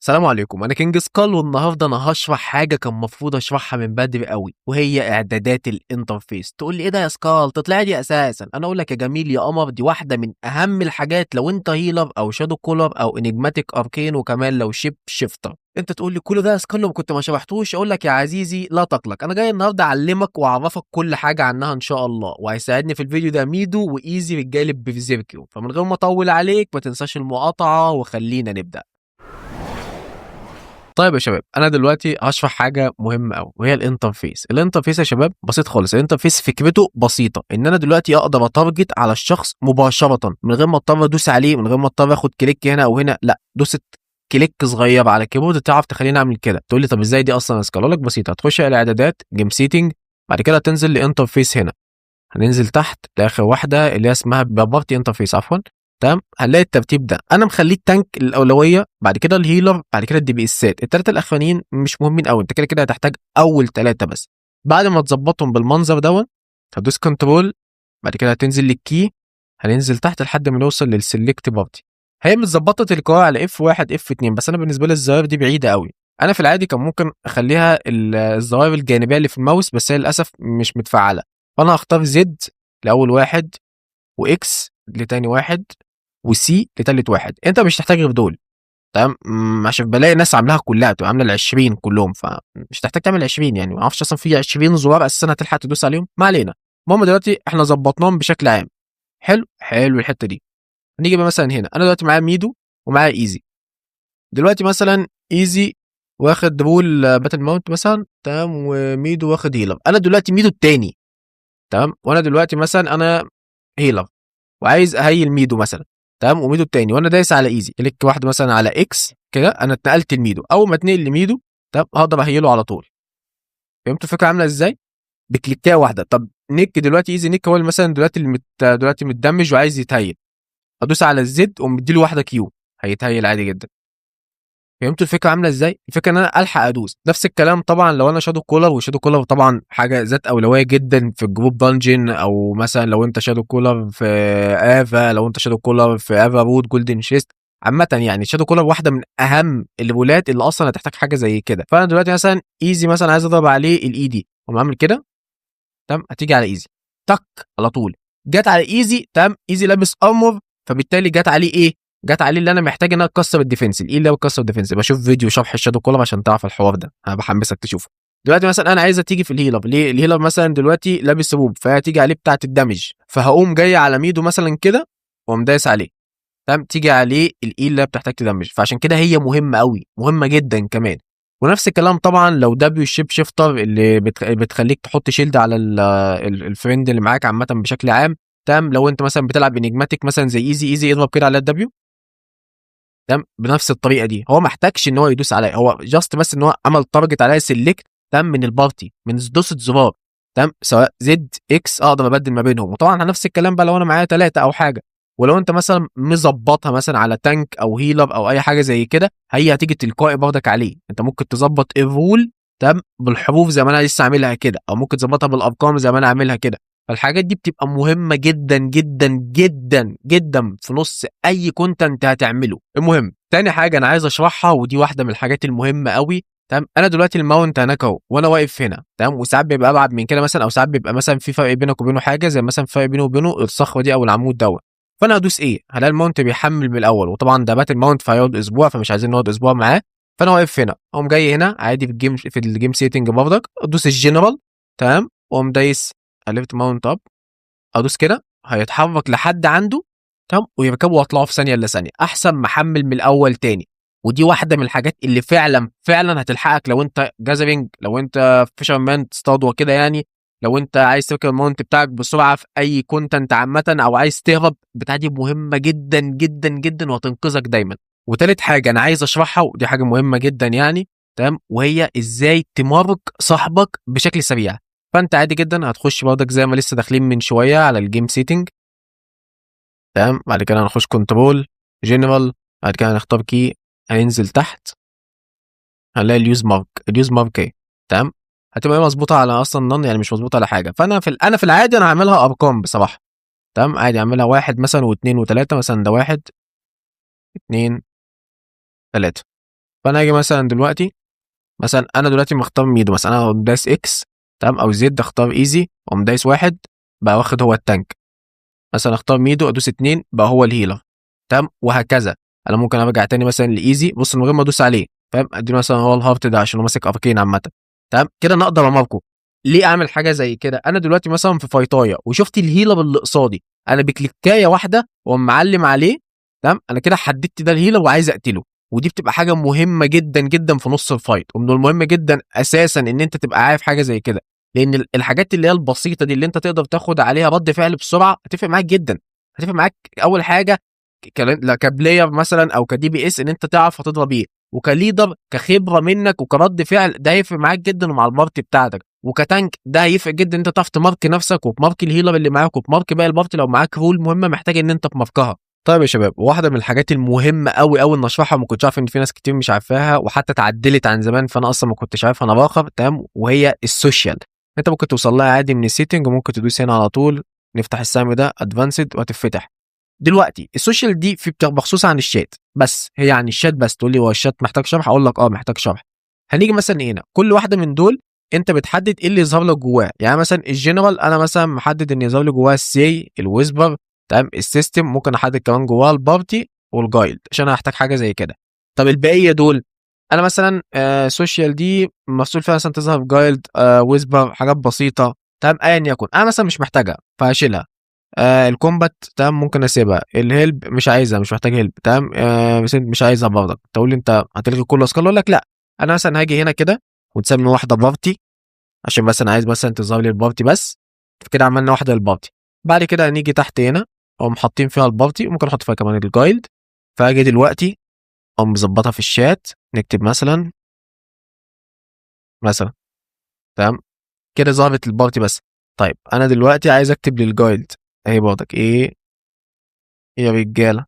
السلام عليكم، انا كينج سكال، والنهارده انا هشرح حاجة كان المفروض اشرحها من بدري قوي، وهي اعدادات ال interface. تقول لي ايه ده يا سكال؟ تطلع لي اساسا. انا اقول لك يا جميل يا قمر، دي واحدة من اهم الحاجات لو انت healer او shadow caller او enigmatic arcane، وكمان لو shape shifter. انت تقول لي كل ده يا سكال لو كنت ما شرحتوش؟ اقول لك يا عزيزي لا تقلق، انا جاي النهارده اعلمك واعرفك كل حاجة عنها ان شاء الله. وهيساعدني في الفيديو ده ميدو وايزي رجاله بفيزيركيو. فمن غير ما اطول عليك، ما تنساش المقاطعة وخلينا نبدا. طيب يا شباب، انا دلوقتي هشرح حاجة مهمة قوي وهي ال interface. ال interface يا شباب بسيط خالص. ال interface فكرته بسيطه، ان انا دلوقتي اقدر ا target على الشخص مباشرة من غير ما اضطر ادوس عليه، من غير ما اضطر اخد click هنا او هنا. لا، دوسة click صغير على ال keyboard تعرف تخليني اعمل كده. تقول لي طب ازاي دي اصلا يا سكال؟ لك بسيطه، هتخش على الاعدادات، game setting، بعد كده تنزل ل interface هنا، هننزل تحت لاخر واحدة اللي هي اسمها party interface، عفوا. تمام، هنلاقي الترتيب ده، انا مخليه ال tank الاولويه، بعد كده ال healer، بعد كده ال DPS ات. الثلاثة الاخرانيين مش مهمين قوي، انت كده كده هتحتاج اول ثلاثة بس. بعد ما تظبطهم بالمنظر دون، هتدوس control، بعد كده هتنزل لل key، هننزل تحت لحد ما نوصل لل select party. هي متظبطه تلقائي على F 1 F 2، بس انا بالنسبة لي الزراير دي بعيدة قوي. انا في العادي كان ممكن اخليها الزراير الجانبية اللي في الماوس، بس هي للاسف مش متفعله. فانا هختار Z لاول واحد و X لتاني واحد و C لتالت واحد. انت مش تحتاج غير دول، تمام؟ عشان بلاقي ناس عاملاها كلها، بتبقى عامله ال 20 كلهم، فمش تحتاج تعمل 20. يعني ما اعرفش اصلا في 20 زرار اساسا هتلحق تدوس عليهم. ما علينا، المهم دلوقتي احنا ظبطناهم بشكل عام. حلو حلو الحتة دي. نيجي بقى مثلا هنا، انا دلوقتي معايا ميدو ومعايا ايزي. دلوقتي مثلا ايزي واخد role battle mount مثلا، تمام؟ وميدو واخد healer. انا دلوقتي ميدو التاني، تمام؟ وانا دلوقتي مثلا انا healer وعايز ا heal ميدو مثلا، تمام؟ وميدو التاني، وانا دايس على ايزي click واحدة مثلا على X كده، انا اتنقلت لميدو. اول ما اتنقل لميدو، تمام، هقدر ا heal ه على طول. فهمتوا الفكرة عامله ازاي؟ بكليكايه واحده. طب نيك دلوقتي، ايزي نيك هو اللي مثلا دلوقتي اللي دلوقتي متدمج وعايز يت heal، ادوس على ال Z ومديله واحدة Q، هيت heal عادي جدا. فهمتوا الفكرة عامله ازاي؟ الفكرة ان انا الحق ادوس. نفس الكلام طبعا لو انا shadow caller، و shadow caller طبعا حاجة ذات اولوية جدا في ال group dungeon، او مثلا لو انت shadow caller في افا، لو انت shadow caller في افا road golden chest. عامة يعني shadow caller واحدة من اهم ال role ات اللي اصلا هتحتاج حاجة زي كده. فانا دلوقتي مثلا ايزي مثلا عايز اضرب عليه ال E دي، اقوم عامل كده، تمام؟ هتيجي على ايزي، تك، على طول جت على ايزي، تمام؟ ايزي لابس armor، فبالتالي جت عليه ايه؟ جت عليه اللي انا محتاج ان انا اكسر ال defense، ال E اللي هو بكسر ال defense. بشوف فيديو شرح ال shadow caller عشان تعرف الحوار ده، انا بحمسك تشوفه. دلوقتي مثلا انا عايزه تيجي في ال healer. ليه؟ ال healer مثلا دلوقتي لابس robe، فهي تيجي عليه بتاعه ال damage، فهقوم جاي على ميدو مثلا كده واقوم دايس عليه، تمام؟ تيجي عليه ال E اللي بتحتاج ت damage. فعشان كده هي مهمة قوي، مهمة جدا كمان. ونفس الكلام طبعا لو W shape shifter اللي بتخليك تحط shield على ال friend اللي معاك عامة بشكل عام، تمام؟ لو انت مثلا بتلعب enigmatic مثلا زي ايزي، ايزي اضرب كده على ال W، تمام؟ بنفس الطريقة دي هو ما احتاجش ان هو يدوس عليا، هو just بس ان هو عمل target عليا select، تمام؟ من ال party، من دوسة زرار، تمام؟ سواء Z X، اقدر ابدل ما بينهم. وطبعا نفس الكلام بقى لو انا معايا ثلاثة او حاجه، ولو انت مثلا مظبطها مثلا على tank او healer او اي حاجة زي كده، هي هتيجي تلقائي برضك عليه. انت ممكن تظبط ال role، تمام، بالحروف زي ما انا لسه عاملها كده، او ممكن تظبطها بالارقام زي ما انا عاملها كده. فالحاجات دي بتبقى مهمة جدا جدا جدا جدا في نص اي content هتعمله. المهم، تاني حاجة انا عايز اشرحها، ودي واحدة من الحاجات المهمة قوي، تمام؟ انا دلوقتي ال mount هناك اهو، وانا واقف هنا، تمام؟ وساعات بيبقى ابعد من كده مثلا، او ساعات بيبقى مثلا في فرق بينك وبينه حاجه، زي مثلا فرق بينه وبينه الصخرة دي او العمود دوت. فانا هدوس ايه؟ هلاقي ال mount بيحمل من الاول، وطبعا ده battle mount فهيقعد اسبوع، فمش عايزين نقعد اسبوع معاه. فانا واقف هنا، اقوم جاي هنا عادي في ال game setting برضك، ادوس الجنرال، تمام؟ واقوم دايس lift mount up، ادوس كده هيتحرك لحد عنده، تمام؟ ويركبوا واطلعوا في ثانية الا ثانيه، احسن ما احمل من الاول تاني. ودي واحدة من الحاجات اللي فعلا فعلا هتلحقك لو انت gathering، لو انت fisherman تصطاد وكده، يعني لو انت عايز تركب ال mount بتاعك بسرعة في اي content عامه، او عايز تهرب بتاع، دي مهمة جدا جدا جدا وهتنقذك دايما. وتالت حاجة انا عايز اشرحها، ودي حاجة مهمة جدا يعني، تمام؟ وهي ازاي ت mark صاحبك بشكل سريع. فانت عادي جدا هتخش برضك زي ما لسه داخلين من شوية على ال game setting، تمام؟ بعد كده هنخش control، general، بعد كده هنختار key، هننزل تحت هنلاقي ال use mark. ال use mark ايه، تمام؟ هتبقى هي مظبوطة على اصلا none، يعني مش مظبوطة على حاجه. فانا في العادي انا هعملها ارقام بصراحه، تمام؟ عادي اعملها واحد مثلا واثنين وثلاثة مثلا، ده واحد، اثنين، ثلاثه. فانا اجي مثلا دلوقتي، مثلا انا دلوقتي مختار ميدو مثلا، انا اقوم دايس X، تمام، او Z، اختار ايزي، اقوم دايس 1، بقى واخد هو ال tank. مثلا اختار ميدو، ادوس 2، بقى هو ال healer، تمام، وهكذا. انا ممكن ارجع تاني مثلا لايزي، بص من غير ما ادوس عليه، فاهم، اديله مثلا هو ال heart ده عشان هو ماسك arcane عامه، تمام كده. انا اقدر اماركه. ليه اعمل حاجة زي كده؟ انا دلوقتي مثلا في fight ايه وشفت ال healer اللي قصادي، انا بكليكايه واحدة واقوم معلم عليه، تمام، انا كده حددت ده ال healer وعايز اقتله. ودي بتبقى حاجة مهمة جدا جدا في نص ال fight، ومن المهم جدا اساسا ان انت تبقى عارف حاجة زي كده، لان الحاجات اللي هي البسيطة دي اللي انت تقدر تاخد عليها رد فعل بسرعة هتفرق معاك جدا. هتفرق معاك اول حاجة ك player مثلا او ك DPS ان انت تعرف هتضرب ايه، وك leader كخبرة منك وكرد فعل ده هيفرق معاك جدا ومع ال party بتاعتك، وك tank ده هيفرق جدا انت تعرف ت mark نفسك وت mark ال healer اللي معاك وت mark باقي ال party لو معاك role مهمة محتاج ان انت ت mark ها. طيب يا شباب، واحدة من الحاجات المهمة قوي قوي ان اشرحها، ما كنتش عارف ان في ناس كتير مش عارفاها وحتى اتعدلت عن زمان، فانا اصلا ما كنتش عارفها انا باخر، تمام، وهي ال social. انت ممكن توصل لها عادي من ال setting، وممكن تدوس هنا على طول، نفتح السهم ده advanced وهتتفتح. دلوقتي ال social دي في مخصوص عن الشات بس، هي عن الشات بس. تقول لي هو الشات محتاج شرح؟ اقول لك اه محتاج شرح. هنيجي مثلا هنا، كل واحدة من دول انت بتحدد ايه اللي يظهر لك جواه. يعني مثلا الجنرال انا مثلا محدد ان يظهر لي جواه ال say، ال whisper، تمام، ال system، ممكن احدد كمان جواه ال party وال guild عشان انا هحتاج حاجة زي كده. طب البقية دول انا مثلا social دي مسؤول فيها مثلا تظهر guild، whisper، حاجات بسيطه، تمام، ايا يكن. انا مثلا مش محتاجها فهشيلها. ال combat، تمام، ممكن اسيبها. ال help مش عايزها، مش محتاج help، تمام. مش عايزها برضك. تقول لي انت هتلغي كل اذكار؟ اقول لك لا، انا مثلا هاجي هنا كده ونسمي واحدة party، عشان مثلا عايز مثلا تظهر لي ال party بس. كده عملنا واحدة لل party. بعد كده هنيجي تحت هنا اقوم حاطين فيها ال party، وممكن احط فيها كمان ال guild. فاجي دلوقتي اقوم مظبطها في الشات، نكتب مثلا، تمام كده، ظهرت ال party بس. طيب انا دلوقتي عايز اكتب لل guild اهي برضك، ايه يا رجاله،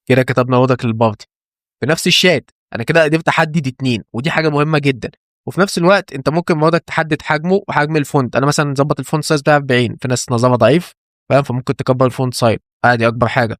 كده كتبنا برضك لل party في نفس الشات. انا كده قدرت احدد اتنين، ودي حاجة مهمة جدا. وفي نفس الوقت انت ممكن برضك تحدد حجمه وحجم ال font. انا مثلا نظبط ال font size بتاع 40، في ناس نظرها ضعيف، فاهم، فممكن تكبر ال font size عادي اكبر حاجه.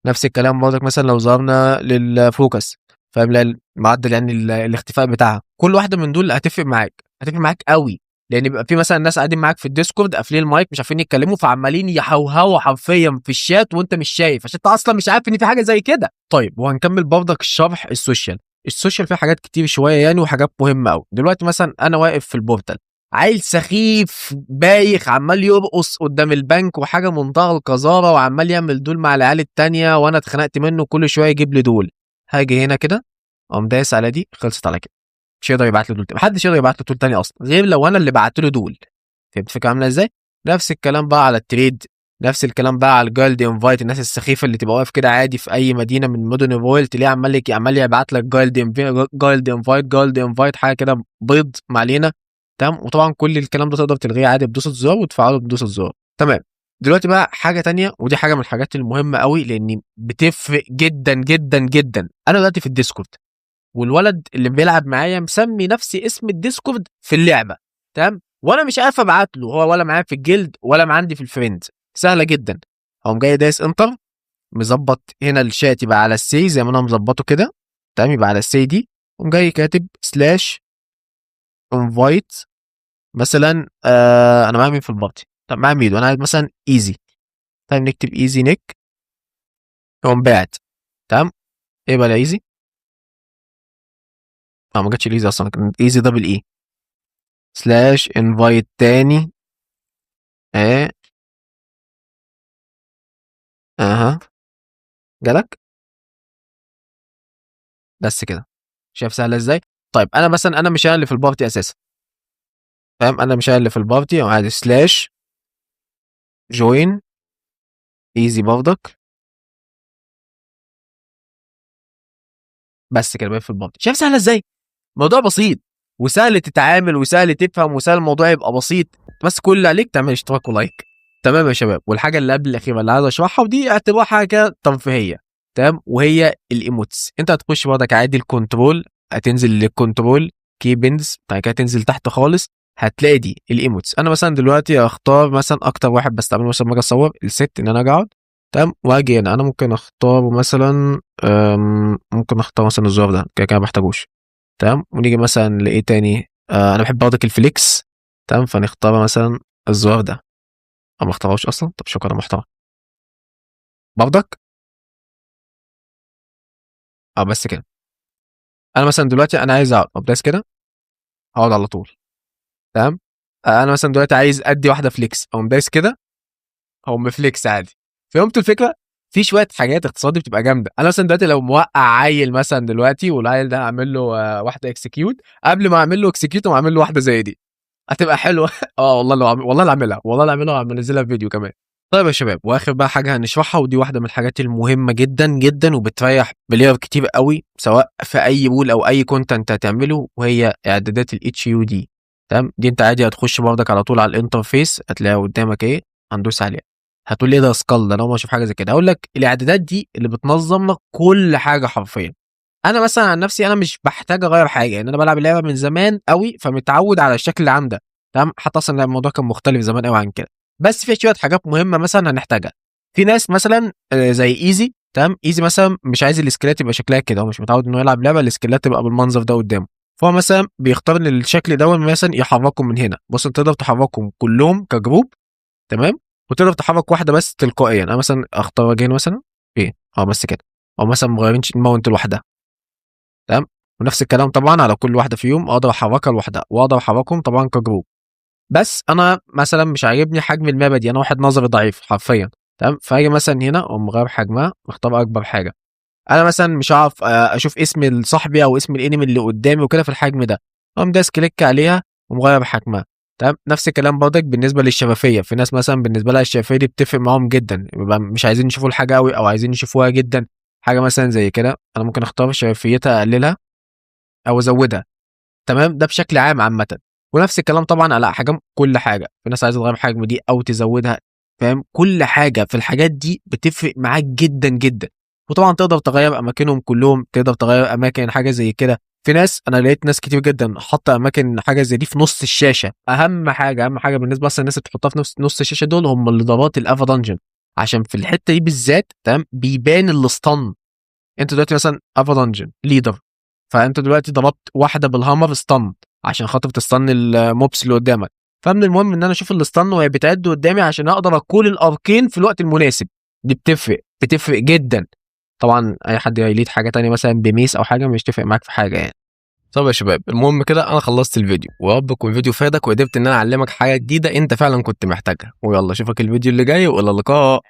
نفس الكلام برضك مثلا لو ظهرنا لل focus، فاهم، لا معدل يعني الاختفاء بتاعها. كل واحدة من دول هتفرق معاك، هتفرق معاك قوي، لان بيبقى في مثلا ناس قاعدين معاك في ال Discord قافلين المايك مش عارفين يتكلموا، فعمالين يهوهوا حرفيا في الشات وانت مش شايف، عشان انت اصلا مش عارف ان في حاجة زي كده. طيب وهنكمل برضك الشرح ال social. ال social فيه حاجات كتير شوية يعني وحاجات مهمة قوي. دلوقتي مثلا انا واقف في ال portal، عيل سخيف بايخ عمال يرقص قدام البنك وحاجه منتهى القذاره، وعمال يعمل duel مع العيال التانية، وانا اتخنقت منه، كل شوية يجيب لي duel. هاجي هنا كده اقوم دايس على دي، خلصت على كده، مش هيقدر يبعت لي duel تاني، محدش يقدر يبعت له duel تاني اصلا غير لو انا اللي بعت له duel. فهمت الفكرة عامله ازاي؟ نفس الكلام بقى على ال trade، نفس الكلام بقى على ال guild invite. الناس السخيفة اللي تبقى واقف كده عادي في اي مدينة من مدن ال Royal تلاقيه عمال يبعت لك guild invite، guild invite، حاجة كده بيض ما علينا، تمام. وطبعا كل الكلام ده تقدر تلغيه عادي بدوسه زرار وتفعله بدوسه زرار، تمام. دلوقتي بقى حاجة تانية، ودي حاجة من الحاجات المهمة قوي لان بتفرق جدا جدا جدا. انا دلوقتي في ال Discord والولد اللي بيلعب معايا مسمي نفسي اسم ال Discord في اللعبه، تمام، وانا مش عارف ابعت له، هو ولا معايا في ال guild ولا عندي في ال friend. سهلة جدا، اقوم جاي دايس enter، مظبط هنا الشات يبقى على ال say زي ما انا مظبطه كده، تمام، يبقى على ال say دي. اقوم جاي كاتب slash invite مثلا، انا معايا مين في ال party؟ طب معايا ميدو، انا عايز مثلا ايزي، طيب نكتب ايزي nick، يقوم باعت، تمام. ايه بقى ايزي؟ اه ما جاتش الايزي اصلا، كان ايزي double e. slash invite تاني، ايه اها جالك، بس كده. شايف سهلة ازاي؟ طيب انا مثلا انا مش انا اللي في ال party اساسا، فاهم، انا مش انا اللي في ال party، عادي slash join ايزي برضك، بس كده بقى في ال party. شايف سهلة ازاي؟ موضوع بسيط وسهل تتعامل وسهل تفهم وسهل الموضوع يبقى بسيط، بس كل اللي عليك تعمل اشتراك و like، تمام يا شباب. والحاجة اللي قبل الاخيرة اللي عايز اشرحها، ودي اعتبرها حاجة ترفيهية، تمام، وهي ال emotes. انت هتخش برضك عادي ال control، هتنزل لل control keybinds، بعد كده تنزل تحت خالص هتلاقي دي ال emotes. انا مثلا دلوقتي اختار مثلا اكتر واحد بستعمله مثلا لما اجي اصور ال set ان انا اجي اقعد، تمام، واجي هنا انا ممكن اختار مثلا، ممكن اختار مثلا الزرار ده، كده كده ما بحتاجوش. تمام. ونيجي مثلا لايه تاني؟ انا بحب برضك ال flex، تمام. فنختار مثلا الزرار ده، او ما اختاروش اصلا. طب شكرا يا محترم برضك. بس كده. انا مثلا دلوقتي انا عايز اقعد، طب دايس كده اقعد على طول، تمام. انا مثلا دلوقتي عايز ادي واحدة flex، اقوم دايس كده اقوم flex عادي. فهمتوا الفكرة؟ في شوية حاجات اختصارات بتبقى جامدة. انا مثلا دلوقتي لو موقع عيل مثلا دلوقتي، والعيل ده اعمل له واحدة execute، قبل ما اعمل له execute اقوم اعمل له واحدة زي دي، هتبقى حلوة. والله لو والله اللي اعملها، والله اللي اعملها وانزلها في فيديو كمان. طيب يا شباب، واخر بقى حاجة هنشرحها، ودي واحدة من الحاجات المهمة جدا جدا وبتريح player كتير قوي سواء في اي role او اي content هتعمله، وهي اعدادات ال HUD، تمام. دي انت عادي هتخش برضك على طول على ال interface، هتلاقيها قدامك اهي، هندوس عليها. هتقول لي ايه ده سكال، ده انا اول مرة اشوف حاجة زي كده. هقول لك الاعدادات دي اللي بتنظم لك كل حاجة حرفيا. انا مثلا عن نفسي انا مش بحتاج اغير حاجة، يعني انا بلعب اللعبة من زمان قوي فمتعود على الشكل اللي عندها، تمام. حتى اصلا الموضوع كان مختلف زمان قوي عن كده، بس في شوية حاجات مهمة مثلا هنحتاجها. في ناس مثلا زي ايزي، تمام. ايزي مثلا مش عايز ال skillات يبقى شكلها كده، هو مش متعود انه يلعب لعبه ال skillات تبقى بالمنظر ده قدامه، فهو مثلا بيختار ان الشكل ده مثلا يحركهم من هنا. بص انت تقدر تحركهم كلهم ك group، تمام، وتقدر تحرك واحدة بس تلقائيا. انا مثلا اختار وجهين مثلا ايه، بس كده، او مثلا مغيرين ال mount لوحدها، تمام. ونفس الكلام طبعا على كل واحدة فيهم اقدر احركها لوحدها، واقدر احركهم طبعا ك group. بس انا مثلا مش عاجبني حجم ال map دي، انا واحد نظري ضعيف حرفيا، تمام. فاجي مثلا هنا اقوم مغير حجمها، مختار اكبر حاجة. انا مثلا مش هعرف اشوف اسم صاحبي او اسم ال enemy اللي قدامي وكده في الحجم ده، اقوم داس click عليها ومغير حجمها، تمام. نفس الكلام برضك بالنسبة للشفافيه، في ناس مثلا بالنسبة لها الشفافية دي بتفرق معاهم جدا، بيبقى مش عايزين يشوفوا الحاجة قوي او عايزين يشوفوها جدا. حاجة مثلا زي كده انا ممكن اختار شفافيتها اقللها او ازودها، تمام. ده بشكل عام عامة. ونفس الكلام طبعا على حجم كل حاجة، في ناس عايزه تغير حجم دي او تزودها، فاهم؟ كل حاجة في الحاجات دي بتفرق معاك جدا جدا. وطبعا تقدر تغير اماكنهم كلهم، تقدر تغير اماكن حاجة زي كده. في ناس، انا لقيت ناس كتير جدا حاطه اماكن حاجة زي دي في نص الشاشة. اهم حاجة، اهم حاجة بالنسبة اصلا الناس اللي بتحطها في نص الشاشة دول هم اللي ضربات ال Ava Dungeon، عشان في الحتة دي بالذات، تمام، بيبان ال stun. انت دلوقتي مثلا Ava Dungeon leader، فانت دلوقتي ضربت واحدة بال hammer stun عشان خاطر ت stun ال mobs اللي قدامك، فمن المهم ان انا اشوف ال stun وهي بتعد قدامي عشان اقدر ا call ال arcane في الوقت المناسب. دي بتفرق، بتفرق جدا. طبعا اي حد ي lead حاجة تانية مثلا ب mace او حاجة مش تفرق معاك في حاجة يعني. طب يا شباب، المهم كده انا خلصت الفيديو، ويا رب يكون الفيديو فادك وقدرت ان انا اعلمك حاجة جديدة انت فعلا كنت محتاجها. ويلا اشوفك الفيديو اللي جاي، والى اللقاء.